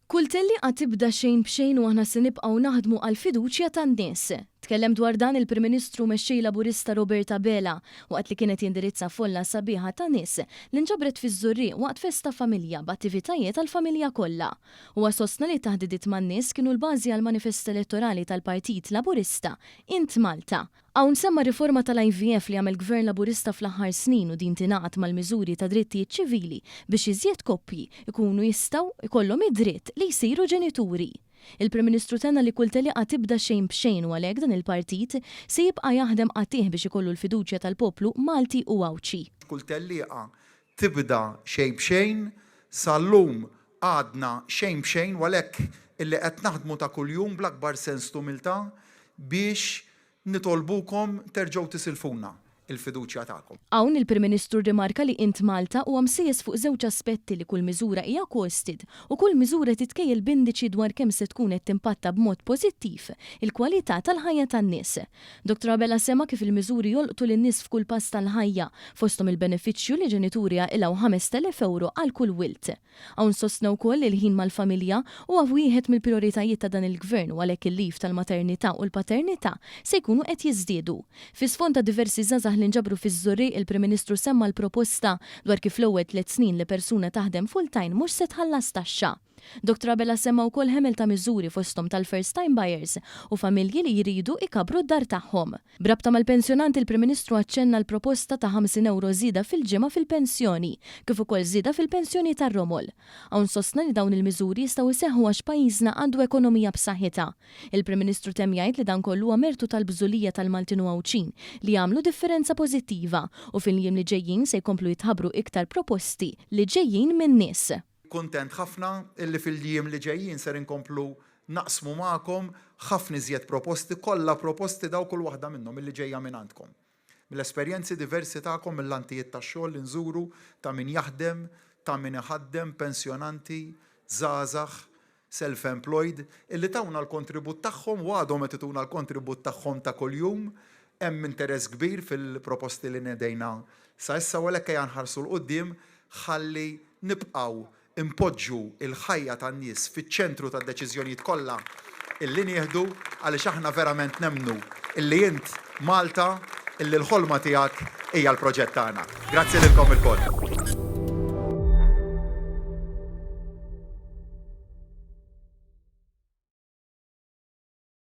Kull tellieqa tibda xejn b'xejn u aħna se nibqgħu naħdmu għall-fiduċja tan-nies. Tkellem dwar dan il-Prim Ministru u Mexxej Laburista Robert Abela waqt li kien qed jindirizza folla sabiħa ta' nies li nġabret fiż-Żurrieq waqt festa familja b'attivitajiet għall-familja kollha. Huwa sostna li t-taħdidiet man-nies kienu l-bażi għall-manifest elettorali tal-Partit Laburista, Int Malta. Hawn semma r-riforma tal-IVF li għamel Gvern Laburista fl-aħħar snin u din tingħaqad mal-miżuri ta' drittijiet ċivili biex iżjed koppji jkunu jistgħu jkollhom id-dritt li jsiru ġenituri. Il-Prim Ministru tenna li kull teliqa tibda xejn b'xejn u għalhekk dan il-partit se jibqa' jaħdem qatigħ biex ikollu l-fiduċja tal-poplu Malti u Għawdxi. Kull tellieqa tibda xejn b'xejn, sal-lum għadna xejn b'xejn u għalhekk illi qed naħdmu ta' kuljum bl-akbar sens t'umiltà biex Nitolbukom terġgħu tisilfuna l-fiduċja tagħkom. Hawn il-Prim Ministru rrimarka li Int Malta huwa msejjes fuq żewġ aspetti li kull miżura hija costed u kull miżura titkejjel b'indiċi dwar kemm se tkun qed timpatta b'mod pożittiv il-kwalità tal-ħajja tan-nies. Dottor Abela sema kif il-miżuri jolqtu lin-nies f'kull pass tal-ħajja, fosthom il-benefiċċju li ġenituri jaqilgħu 5,000 ewro għal kull wild. Hawn sostna wkoll li l-ħin mal-familja huwa wieħed mill-prijoritajiet ta' dan il-Gvern u għalhekk il-leave tal-maternità u l-paternità se jkunu qed jiżdiedu. Fi sfond ta' diversi żgħażagħ li nġabru fiż-Żurrieq il-Prim Ministru semma l-proposta dwar kif l-ewwel tlett snin li persuna taħdem full-time mhux se tħallas taxxa. Dottor Abela semma wkoll ħemel ta' miżuri fosthom tal-first time buyers u familji li jridu ikabbru d-dar tagħhom. B'rabta mal-pensjonanti il-Prim Ministru aċċenna l-proposta ta' 50 ewro żieda fil-ġimgħa fil-pensjoni, kif ukoll żieda fil-pensjoni tar-romol. Hawn sostna li dawn il-miżuri jistgħu jseħħu għax pajjiżna għandu ekonomija b'saħħitha. Il-Prim Ministru temm jgħid li dan kollu huwa mertu tal-bżulija tal-Maltin u Għawdxin li għamlu differenza pożittiva u fil-jiem li ġejjin se jkomplu jitħabbru iktar proposti li ġejjin min-nies. Kuntent ħafna illi fil-jiem li ġejjin ser inkomplu naqsmu magħkom ħafna iżjed proposti, kollha proposti daw kull waħda minnhom illi ġejja mingħandkom. Mill-esperjenzi diversi tagħkom, mill-lantijiet tax-xogħol li nżuru, ta' min jaħdem, ta' min iħaddem, pensjonanti, żgħażagħ, self-employed, illi tawna l-kontribut tagħhom u għadhom qed ituna l-kontribut tagħhom ta' kuljum. Hemm interess kbir fil-proposti li nedejna sa issa u għalhekk ejja nħarsu 'l quddiem ħalli nibqgħu npoġġu l-ħajja tan-nies fiċ-ċentru tad-deċiżjonijiet kollha illi nieħdu għaliex aħna verament nemmnu illi int Malta illi l-ħolma tiegħek hija l-proġett tagħna. Grazzi lilkom ilkoll.